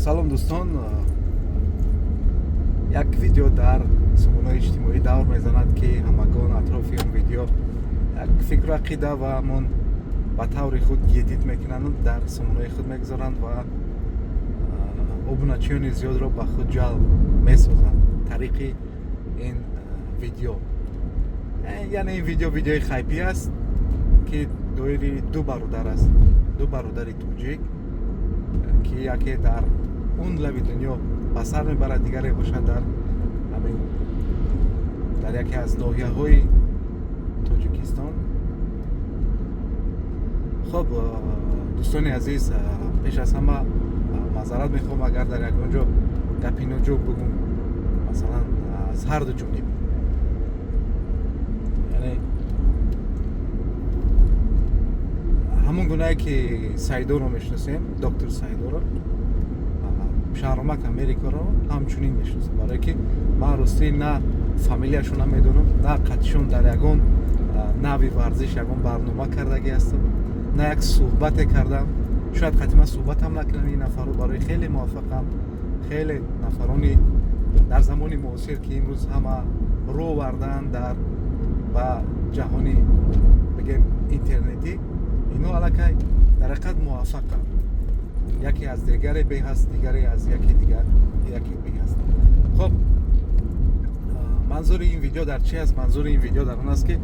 Салом, дӯстон. Як видео дар сомонаҳои иҷтимоӣ давр мезанад, ки ҳамагон атрофи он видео як фикру ақида ва ҳамон ба таври худ едит мекунанд, дар сомонаҳои худ мегузоранд ва обуначиёни зиёдро ба худ ҷалб месозанд тариқи ин видео. Яъне ин видео видеои хайпӣ аст, ки доири ду бародар аст, ду бародари тоҷик, ки яке дар он лаби дунё ба сар мебарад, дигаре бошад дар ҳамин дар яке аз ноҳияҳои Тоҷикистон. Хоб, дӯстони азиз, пеш аз ҳама маъзарат мехоҳам, агар дар ягон ҷо гапи ноҷо бугум, масалан, аз ҳар ду ҷониб. Яъне ҳамон гунае ки Саидоро мешиносем, доктор Саидоро, Шаҳромак Америкаро ҳамчунин мешиносам, барое ки ман ростӣ на фамилияшон намедонам, на қатишон дар ягон нави варзиш ягон барнома кардагӣ ҳастам, на як суҳбате кардам. Шояд қати ман суҳбатам накунам ин нафарро, барои хеле муваффақам, хеле нафарони дар замони муосир, ки имрӯз ҳама рӯ овардаанд дар ба ҷаҳони, бигем, интернетӣ, ино аллакай дар ҳақиқат муваффақанд. Яке аз дигаре беҳ аст, дигаре аз яке дигар яке беҳ аст. Хоб, манзури ин видео дар чи аст? Манзури ин видео дар он аст, ки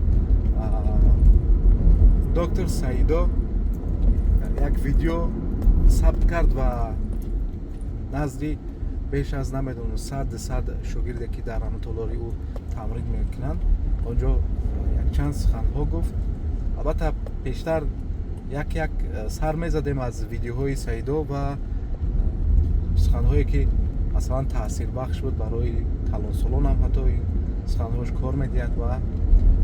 доктор Саидо як видео сабт кард ва назди беш аз, намедонам, 100 шогирде, ки дар ҳамон толори ӯ тамрин мекунанд, он ҷо якчанд суханҳо гуфт. Албатта, пештар як як сар мезадем аз видеоҳои Саидо ва суханҳое, ки масалан таъсирбахш буд барои калонсолонам, ҳатто ин суханҳош кор медиҳад ва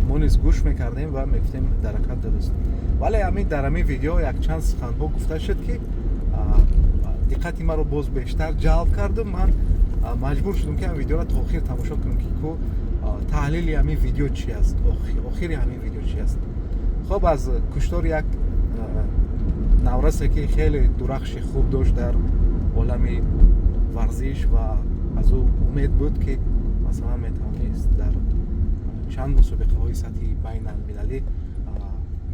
мо низ гӯш мекардем ва мегуфтем, дар ҳақиқат дуруст. Вале ҳамин дар ҳамин видео якчанд суханҳо гуфта шуд, ки диққати маро боз бештар ҷалб карду ман маҷбур шудам, ки ҳамин видеоро то охир тамошо кунам, ки ку таҳлили ҳамин видео чи аст, охири ҳамин видео чи аст. Хоб, аз куштори як наврасе, ки хеле дурахши хуб дошт дар олами варзиш ва аз ӯ умед буд, ки масалан метавонист дар чанд мусобиқаҳои сатҳи байналмилалӣ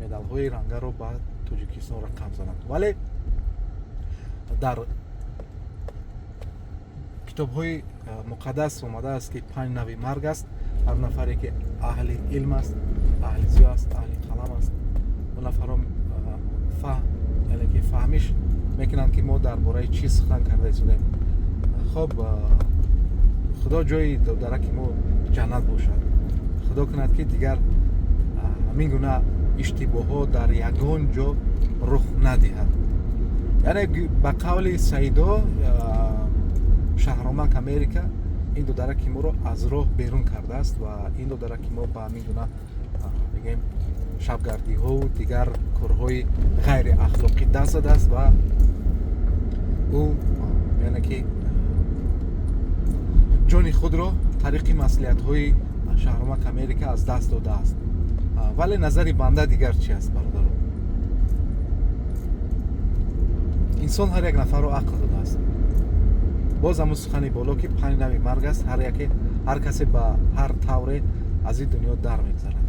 медалҳои рангаро ба Тоҷикистон рақам занад. Вале дар китобҳои муқаддас омадааст, ки панҷ нави марг аст. Ҳар нафаре, ки аҳли илм аст, аҳли зиё аст, аҳли қалам аст, он нафарро фаҳм, яъне ки фаҳмиш мекунанд, ки мо дар бораи чӣ сухан карда истодаем. Хоб, Худо ҷои додараки мо ҷаннат бошад. Худо кунад, ки дигар ҳамин гуна иштибоҳҳо дар ягон ҷо рух надиҳад. Яъне ба қавли Саидо, Шаҳромак Америка ин додараки моро аз роҳ берун кардааст ва ин додараки мо ба ҳамин гуна, бигем, шабгардиҳову дигар корҳои ғайриахлоқӣ даст задааст ва ӯ, яъне ки, ҷони худро тариқи маслиҳатҳои Шаҳромак Америка аз даст додааст. Вале назари банда дигар чи аст, бародаро? Инсон ҳар як нафарро ақл додааст. Боз ҳамун сухани боло, ки панҷ нави марг аст, ҳар яке, ҳар касе ба ҳар тавре аз ин дунё дар мегзарад.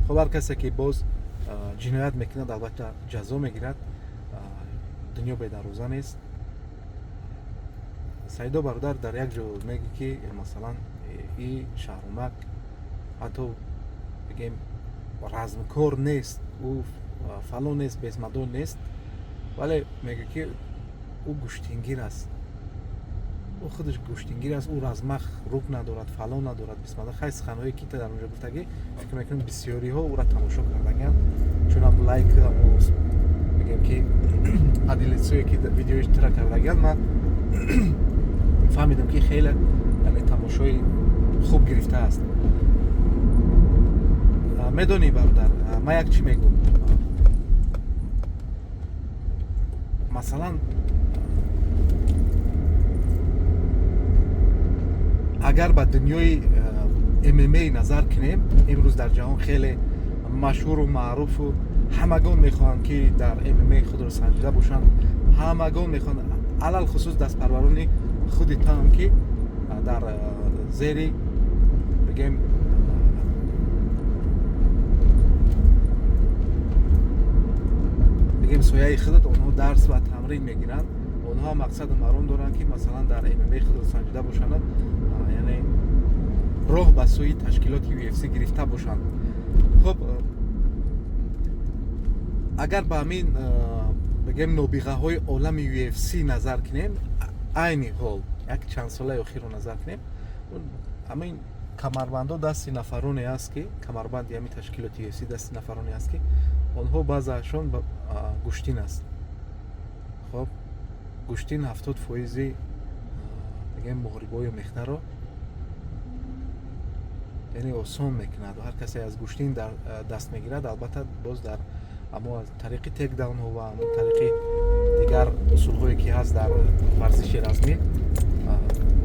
Хоб, ҳар касе, ки боз ҷиноят мекунад, албатта, ҷазо мегирад. Дунё бедарвоза нест. Саидо бародар дар як ҷо мегӯ, ки масалан и Шаҳромак ҳатто, бигем, размкор нест, ӯ фалон нест, безмадон нест, вале мегӯ, ки ӯ гӯштингир аст, ӯ худаш гӯштингир аст, ӯ размах рук надорад, фалон надорад, бисмада. Хай, суханҳое, ки дар онҷо гуфтагӣ, фикр мекунам, бисёриҳо ӯра тамошо кардагианд, чун ҳам лайк, бигем, ки поделиться, ки видеои тира кардагианд, ман фаҳмидам, ки хеле, яъне, тамошои хуб гирифтааст. Медонӣ, бародар, ман як чӣ мегӯм. Масалан, агар ба дунёи ММА назар кунем, имрӯз дар ҷаҳон хеле машҳуру маъруфу ҳамагон мехоҳанд, ки дар ММА худро санҷида бошанд. Ҳамагон мехоҳанд. Алалхусус дастпарварони худи туам, ки дар зери, бигем, сояи худат онҳо дарс ва тамрин мегиранд. Онҳо мақсаду маром доранд, ки масалан дар ММА худро санҷида бошанд, яъне роҳ ба сӯи ташкилоти UFC гирифта бошанд. Хуб, агар ба ҳамин, бигем, нобиғаҳои олами UFC назар кунем, айни ҳол як чанд солаи охирро назар кунем, ҳамин камарбандо дасти нафароне аст, ки камарбанди ҳамин ташкилоти UFC дасти нафароне аст, ки онҳо баъзеашон гӯштин аст. Хоб, гӯштин 70%-и, бигем, муҳорибаҳои омехтаро, яъне, осон мекунад. Ҳар касе аз гӯштин даст мегирад, албатта, боз дар амо аз тариқи тейкдаунҳо ва ҳамон тариқи дигар усулҳое, ки ҳаст дар варзиши размӣ,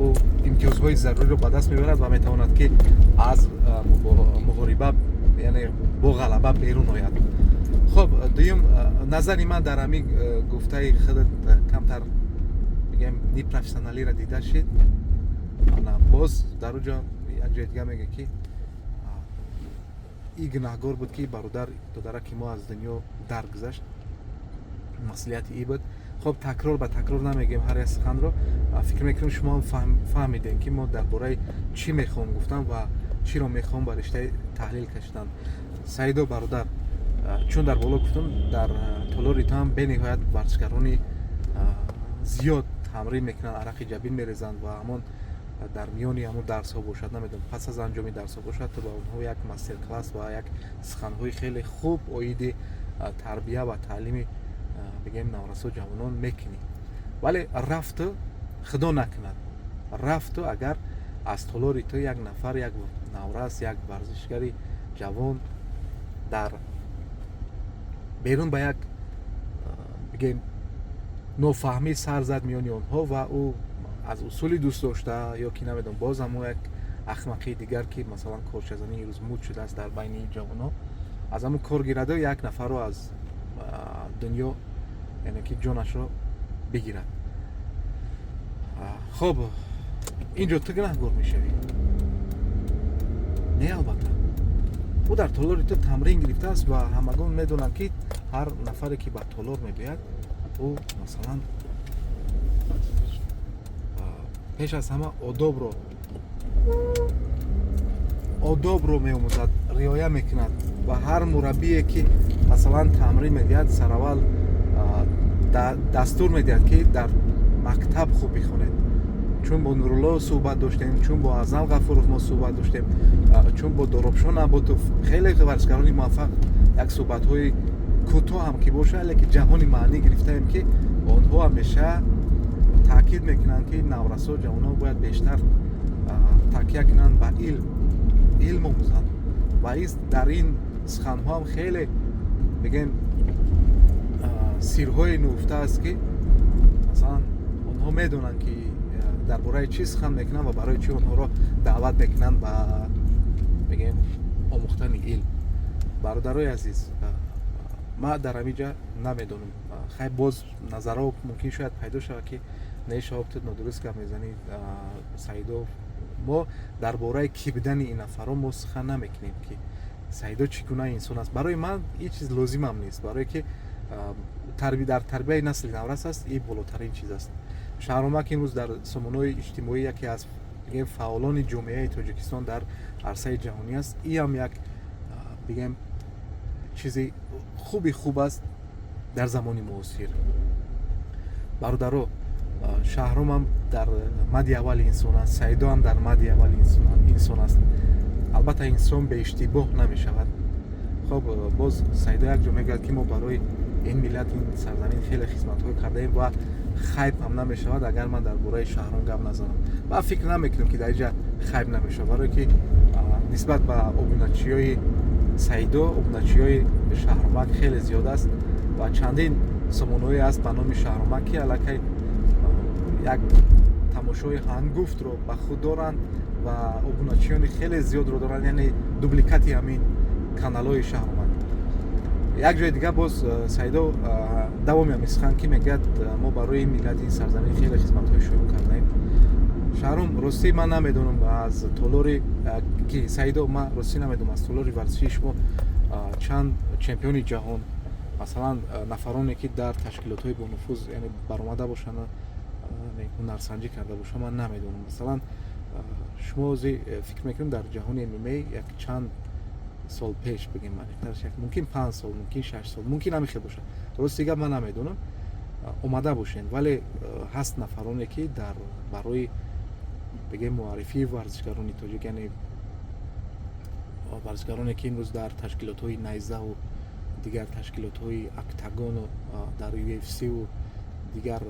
ӯ имтиёзҳои заруриро ба даст мебарад ва метавонад, ки аз муҳориба, яъне, бо ғалаба берун ояд. Хуб, дуюм, назари ман дар ҳамин гуфтаи худат камтар, бигем, непрофессионалиро дида шид. Боз дар уҷо як ҷои дига мегӯяд, ки и гунаҳгор буд, ки бародар додараки мо аз дунё даргузашт, масъулияти и буд. Хоб, такрор ба такрор намегӯем ҳар як суханро. Фикр мекунем, шумо ҳам фаҳмидем, ки мо дар бораи чӣ мехоҳем гуфтан ва чиро мехоҳем ба риштаи таҳлил кашидан. Саидо бародар, чун дар боло гуфтам, дар толори ту ҳам бениҳоят варзишгарони зиёд тамрин мекунанд, арақи ҷабин мерезанд ва ҳамон дар миёни ҳамон дарсҳо бошад, намедонам, пас аз анҷоми дарсҳо бошад, ту ба онҳо як мастер-класс ва як суханҳои хеле хуб оиди тарбия ва таълими, бигем, наврасо, ҷавонон мекунӣ. Вале рафту, худо накунад, рафту агар аз толори ту як нафар, як наврас, як варзишгари ҷавон дар берун ба як, бигем, нофаҳмӣ сар зад миёни онҳо ва ӯ аз усули дӯст дошта ё ки намедонам, боз ҳамо як ахмақии дигар, ки масалан корчазанӣ имрӯз муд шудааст дар байни ҷавонҳо, аз ҳамон кор гираду як нафарро аз дунё, яъне ки ҷонашро бигирад, хоб, ин ҷо ту гунаҳгор мешавӣ? Не, албатта, ӯ дар толори ту тамрин гирифтааст ва ҳамагон медонанд, ки ҳар нафаре, ки ба толор мебиёяд, ӯ масалан пеш аз ҳама одобро меомӯзад, риоя мекунад ва ҳар мураббие, ки масалан тамрин медиҳад, сараввал дастур медиҳад, ки дар мактаб хуб бихонед. Чун бо Нурулло суҳбат доштем, чун бо Аъзам Ғафуров мо суҳбат доштем, чун бо Доробшон Аботов, хеле варзишгарони муваффақ, як суҳбатҳои кӯтоҳ ҳам ки бошад, лекин ҷаҳони маънӣ гирифтаем, ки онҳо ҳамеша таъкид мекунанд, ки наврасо, ҷавонон бояд бештар такя кунанд ба илм, илм омӯзанд. Ва дар ин суханҳо ҳам хеле, бигем, сирҳое нуҳуфта аст, ки масалан онҳо медонанд, ки дар бораи чӣ сухан мекунанд ва барои чӣ онҳоро даъват мекунанд ба, бигем, омӯхтани илм. Бародарои азиз, ман дар ҳамин ҷа намедонам, хай, боз назарҳо мумкин шояд пайдо шавад, ки не, Шаҳоб, ту нодуруст гап мезанӣ, Саидо. Мо дар бораи кӣ будани ин нафарҳо мо сухан намекунем, ки Саидо чӣ гуна инсон аст. Барои ман ин чиз лозимам нест, барое ки дар тарбияи насли наврас аст, ин болотарин чиз аст. Шаҳромак имрӯз дар сомонаҳои иҷтимоӣ яке аз, бигем, фаъолони ҷомеаи Тоҷикистон дар арсаи ҷаҳонӣ аст. Иам як, бигем, чизи хуби хуб аст дар замони муосир. Бародаро, Шаҳромам дар мади аввали инсон аст, Саидоам дар мади аввали инсон аст. Албатта, инсон беиштибоҳ намешавад. Хоб, боз Саидо як ҷо мегӯяд, ки мо барои ин миллат, ин сарзамин хеле хизматҳо кардаем ва хайб ҳам намешавад, агар ман дар бораи Шаҳром гап назанам. Ман фикр намекунам, ки дар инҷа хайб намешавад, барое ки нисбат ба обуначиҳои Саидо обуначиҳои Шаҳромак хеле зиёд аст ва чандин сомонаҳое аст ба номи Шаҳромак, ки аллакай як тамошои ҳангуфтро ба худ доранд ва обуначиёни хеле зиёдро доранд, яъне дубликати ҳамин каналҳои Шаҳромак. Як ҷои дигар боз Саидо давоми ҳамин сухан ки мегӯяд, мо барои миллати ин сарзамин хеле хизматҳои шоён кардаем. Шаҳром, ростӣ ман намедонам аз толори ки Саидо, ман ростӣ намедонам аз толори варзишии шумо чанд чемпиони ҷаҳон, масалан, нафароне ки дар ташкилотҳои бонуфуз, яъне баромада бошанд, ҳунарсанҷӣ карда бошанд, ман намедонам. Масалан, шумо ози фикр мекунем, дар ҷаҳони ММА як чанд сол пеш, бигем, мумкин 5 сол, мумкин 6 сол, мумкин ҳамин хел бошад, рости гап ман намедонам, омада бошед, вале ҳаст нафароне ки дар барои, бигем, муаррифии варзишгарони тоҷик, яъне варзишгароне ки имрӯз дар ташкилотҳои Найзаву дигар ташкилотҳои Октагону дар UFC-у дигар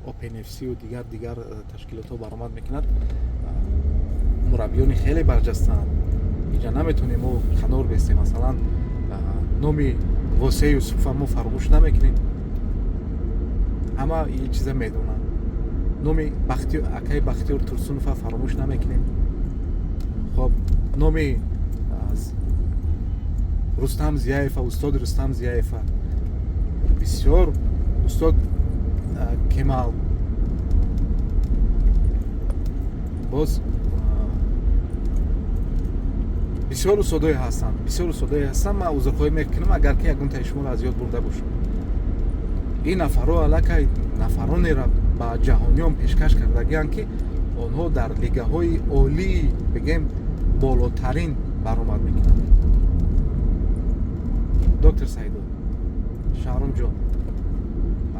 OpenFC-у дигар ташкилотҳо баромад мекунад, мураббиёни хеле барҷастаанд. Инҷа наметонем мо канор бестем. Масалан, номи Восеи Юсуфа мо фаромӯш намекунем, ҳама ин чиза медонанд. Номи акаи Бахтиёр Турсунова фаромӯш намекунем. Хоб, номи Рустам Зияева, устод Рустам Зияева, бисёр устод Кемал, боз бисёр устодое ҳастанд, бисёр устодое ҳастанд. Ман узрхоҳӣ мекунам, агар ки ягон таи шуморо аз ёд бурда бошам. Ин нафарҳо аллакай нафаронеро ба ҷаҳониён пешкаш кардагианд, ки онҳо дар лигаҳои олии, бигем, болотарин баромад мекунанд. Доктор Саидо, Шаҳромҷон,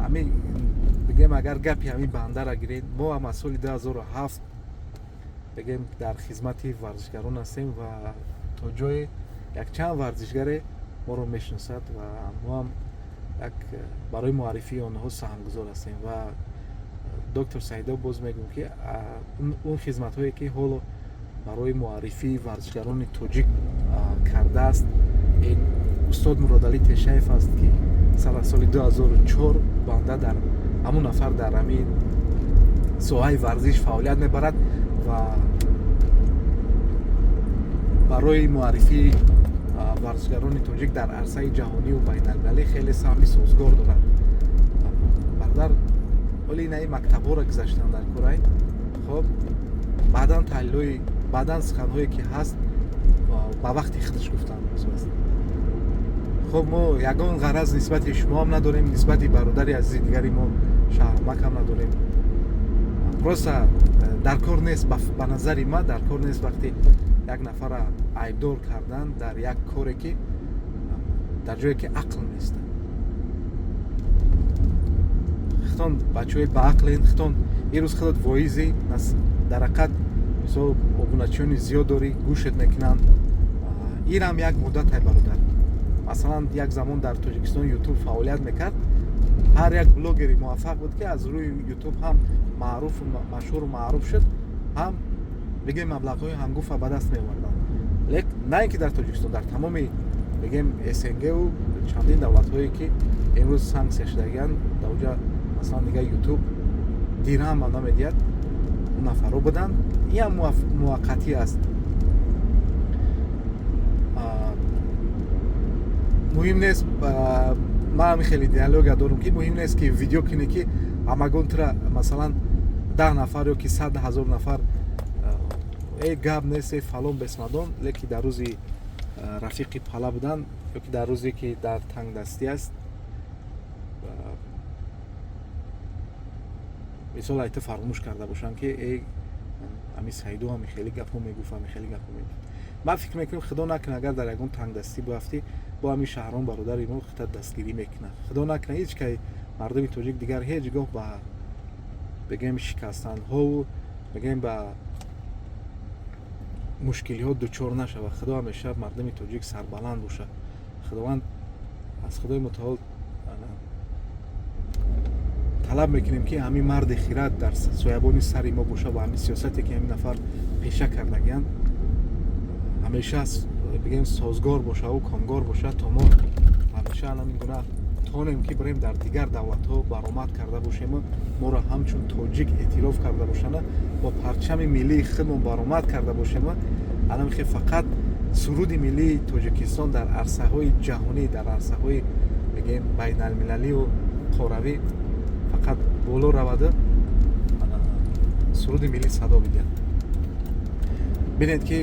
ҳамин, бигем, агар гапи ҳамин бандара гиред, мо ҳам аз соли 2007, бигем, дар хизмати варзишгарон ҳастем ва то ҷое якчанд варзишгаре моро мешиносад ва мо ҳам як барои муаррифии онҳо саҳмгузор ҳастем. Ва доктор Саидо, боз мегӯм, ки он хизматҳое ки ҳоло барои муаррифии варзишгарони тоҷик кардааст, ин устод Муродалӣ Тешаев аст, ки соли 2004 банда дар ҳамун нафар дар ҳамин соҳаи варзиш фаъолият мебарад ва барои муаррифии варзишгарони тоҷик дар арсаи ҷаҳониву байналмилалӣ хеле саҳми созгор дорад. Бародар, ҳоли инаи мактабҳоро гузаштан дар курай. Хоб, баъдан таҳлилҳои, баъдан суханҳое ки ҳаст, ба вақти худаш гуфтан лозим аст. Хоб, мо ягон ғараз нисбати шумоам надорем, нисбати бародари азизи дигари мо Шаҳромак ҳам надорем. Просто дар кор нест, ба назари ман дар кор нест вақте як нафара айбдор кардан дар як коре ки дар ҷое ки ақл нест. Хитон бачаҳои баақлен, хитон ирӯз худат воизӣ, дар ҳақиқат, мисол, обуначиёни зиёд дорӣ, гӯшет мекунанд. Инам як муддате, бародар. Масалан, як замон дар Тоҷикистон Ютуб фаъолият мекард, ҳар як блогери муваффақ буд, ки аз рӯи Ютуб ҳам маъруфу машҳуру маъруф шуд, ҳам, бигем, маблағҳои ҳангуфа ба даст меоварданд. Лек на ин ки дар Тоҷикистон, дар тамоми, бигем, СНГу чандин давлатҳое ки имрӯз санксия шудагианд, дар оҷа, масалан, дига Ютуб дирҳам ҳам намедиҳад. Нафарҳо буданд, ин ҳам муваққатӣ аст. Муҳим нест. Ман ҳамин хеле идеология дорам, ки муҳим нест, ки видео кунӣ, ки ҳамагон тура, масалан, 10 нафар ё ки 100 000 нафар э гап нест, э фалон бесмадон. Леки дар рӯзи рафиқи пала будан ё ки дар рӯзе ки дар тангдастӣ аст, мисол, ай ту фаромӯш карда бошанд, ки э ами Саиду ами хеле гапҳо мегуфт, ами хеле гапҳо мегуфт. Ман фикр мекунам, худо накунад, агар дар ягон тангдастӣ буафтӣ, бо ҳамин Шаҳром бародари мо худат дастгирӣ мекунад. Худо накунад, ҳеҷ кай мардуми тоҷик дигар ҳеҷ гоҳ ба, бигем, шикастанҳову, бигем, ба мушкилиҳо дучор нашавад. Худо ҳамеша мардуми тоҷик сарбаланд бошад. Худованд, аз Худои мутаол талаб мекунем, ки ҳамин марди хирад дар соябони сари мо бошад ва ҳамин сиёсате ки ҳамин нафар пеша кардагианд, ҳамеша, бигем, созгор бошаву комгор бошад, то мо ҳамеша ҳамин гуна тонем, ки бирем дар дигар давлатҳо баромад карда бошему моро ҳамчун тоҷик эътироф карда бошанд, бо парчами миллии худмон баромад карда бошему. Анам хе фақат Суруди миллии Тоҷикистон дар арсаҳои ҷаҳонӣ, дар арсаҳои бигем байналмилалию қоравӣ фақат боло равада, суруди миллӣ садо бидиҳад. Бинед, ки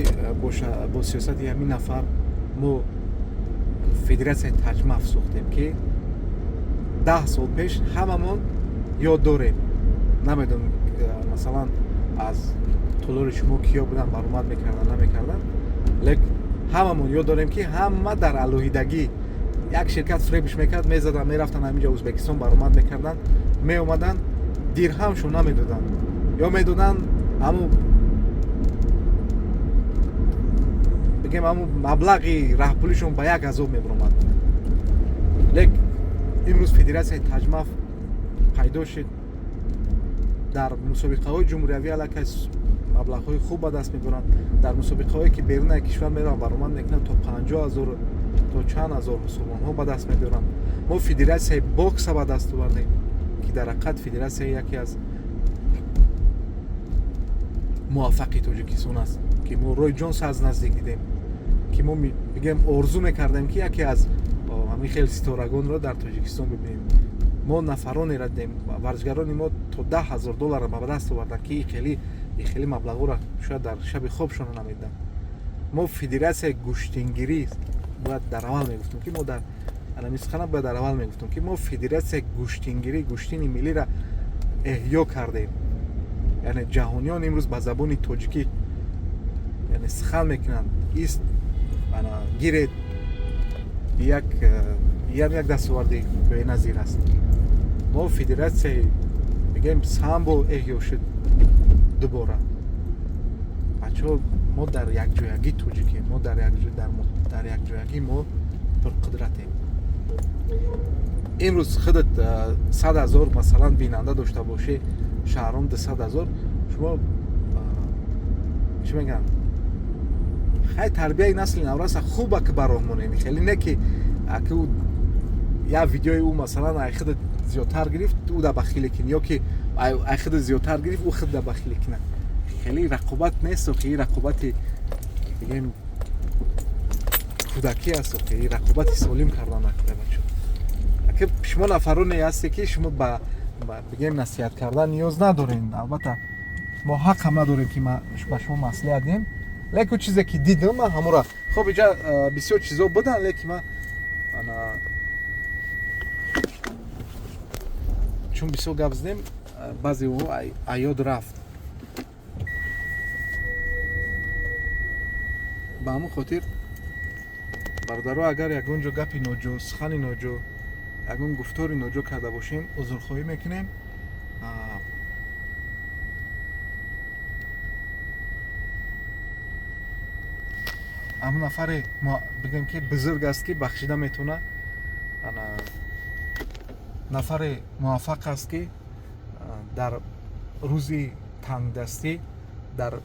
бо сиёсати ҳамин нафар мо федератсияи таҷмаф сохтем, ки 10 сол пеш ҳамамон ёд дорем. Намедонам, масалан, аз толори шумо киё буданд, баромад мекарданд, намекарданд, лек ҳамамон ёд дорем, ки ҳама дар алоҳидагӣ як ширкат фиребиш мекард, мезаданд, мерафтанд ҳаминҷо Ӯзбекистон, баромад мекарданд, меомаданд, дирҳамшон намедоданд ё медоданд, ҳамун бигем, ҳамун маблағи раҳпулишон ба як азоб мебаромад. Лек имрӯз федератсияи таҷмаф пайдо шуд, дар мусобиқаҳои ҷумҳуриявӣ аллакай маблағҳои хуб ба даст мебаранд, дар мусобиқаҳое ки берунаи кишвар мераванд, баромад мекунанд, то 50 000, то чанд ҳазор сомонҳо ба даст мебаранд. Мо федератсияи бокса ба даст овардем, ки дар ҳақиқат федератсияи яке аз муваффақи Тоҷикистон аст, ки мо Рой Ҷонс аз наздик дидем, ки мо бигем орзу мекардем, ки яке аз ҳамин хел ситорагонро дар Тоҷикистон бибинем. Мо нафаронеро дидем, варзишгарони мо то 10 000 долларро ба даст оварданд, ки хеле маблағҳоро шояд дар шаби хобшонро намедиданд. Мо федератсияи гӯштингирӣ бояд дар аввал мегуфтем, ки мо дар анами сухана бояд дар аввал мегуфтем, ки мо федератсияи гӯштингирӣ, гӯштини миллиро эҳё кардем. Яъне ҷаҳониён имрӯз ба забони тоҷикӣ, яъне, сухан мекунанд. Ист ана гиред, як дастоварди беназир аст. Мо федератсияи, мегӯем, самбо эҳё шуд дубора. Бачаҳо, мо дар якҷоягӣ тоҷикем, мо дар якҷоягӣ мо пурқудратем. Имрӯз худат 100 000, масалан, бинанда дошта бошӣ, Шаҳром 200 000, шумо чӣ мегӯянд, хай, тарбияи насли навраса хуба, ки ба роҳ монем. Хеле не, ки аки ӯ як видеои ӯ, масалан, ай худат зиёдтар гирифт, ӯ да бахиле кин, ё ки ай худат зиёдтар гирифт, ӯ худ да бахиле кина. Хеле рақобат нест, охи рақобати, бигем, кӯдакӣ аст, охи рақобати солим кардан накунед, бачо. Аки шумо нафароне ҳасте, ки шумо ба, бигем, насиҳат кардан ниёз надорем. Албатта, мо ҳақ ҳам надорем, ки ба шумо маслиҳат диҳем, лекин чизе ки дидам, ман ҳамура. Хоб, иҷа бисёр чизо буданд, лекин ман ана чун бисёр гап задем, баъзе ӯ аёд рафт. Ба ҳамон хотир, бародаро, агар ягон ҷо гапи ноҷо, сухани ноҷо, ягон гуфтори ноҷо карда бошем, узрхоҳӣ мекунем. Ҳамон нафаре, бигем, ки бузург аст, ки бахшида метавона, нафаре муваффақ аст, ки дар рӯзи тангдастӣ дар,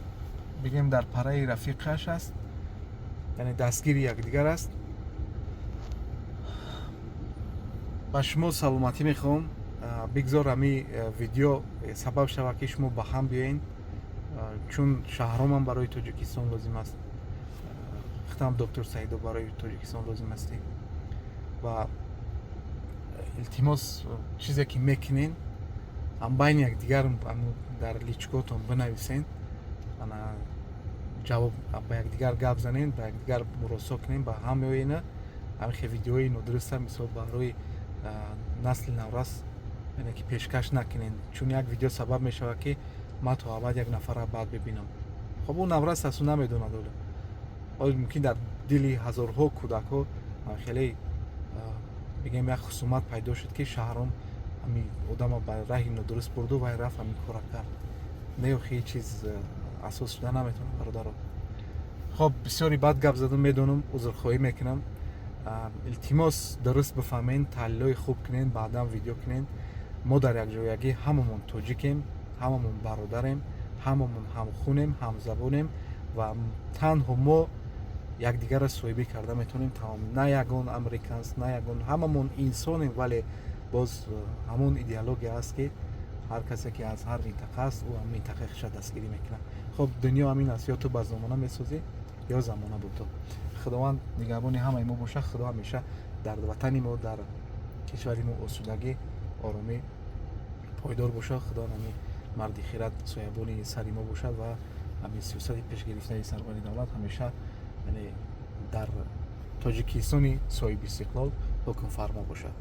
бигем, дар параи рафиқаш аст, яъне дастгири якдигар аст. Ба шумо саломатӣ мехоҳам. Бигзор ҳами видео сабаб шавад, ки шумо ба ҳам биёед, чун Шаҳромам барои Тоҷикистон лозим аст, худам доктор Саидо барои Тоҷикистон лозим ҳастем. Ва илтимос, чизе ки мекунен, ҳам байни якдигар дар личкотон бинависен, ана ҷавоб ба якдигар гап занен, ба якдигар муросо кунем, ба ҳам оена. Ҳамихе видеои нодуруста, мисол, барои насли наврас, яъне ки пешкаш накунен, чун як видео сабаб мешавад, ки ман то абад як нафарро бад бибинам. Хоб, ӯ наврас аст, ӯ намедонад. Оле оё мумкин дар дили ҳазорҳо кӯдакҳо хеле, бигем, як хусумат пайдо шуд, ки Шаҳром ҳами одама ба раҳи нодуруст бурду, вай рафт ҳамин кора кард. Не, охи, ҳеҷ чиз асос шуда наметавонад, бародаро. Хоб, бисёри бад гап задам, медонам, узрхоҳӣ мекунам. Илтимос, дуруст бифаҳмен, таҳлилҳои хуб кунен, баъдан видео кунен. Мо дар якҷоягӣ ҳамамон тоҷикем, ҳамамон бародарем, ҳамамон ҳамхунем, ҳамзабонем ва танҳо мо якдигарро соҳибӣ карда метавонем, тамом. На ягон американс, на ягон, ҳамамон инсонем, вале боз ҳамон идеология аст, ки ҳар касе ки аз ҳар минтақа аст, ӯ ҳам минтақаи худша дастгирӣ мекунад. Хоб, дунё ҳамин аст: ё ту ба замона месозӣ. Ё замона буд. Худованд нигаҳбони ҳамаи мо бошад. Худо ҳамеша дар ватани мо, дар кишвари мо осудагӣ, оромӣ пойдор бошад. Худо ҳами марди хирад соябони сари мо бошад ва ҳамин сиёсати пешгирифтаи сарвари давлат ҳамеша, яъне, дар Тоҷикистони соҳиби истиқлол ҳукмфармо бошад.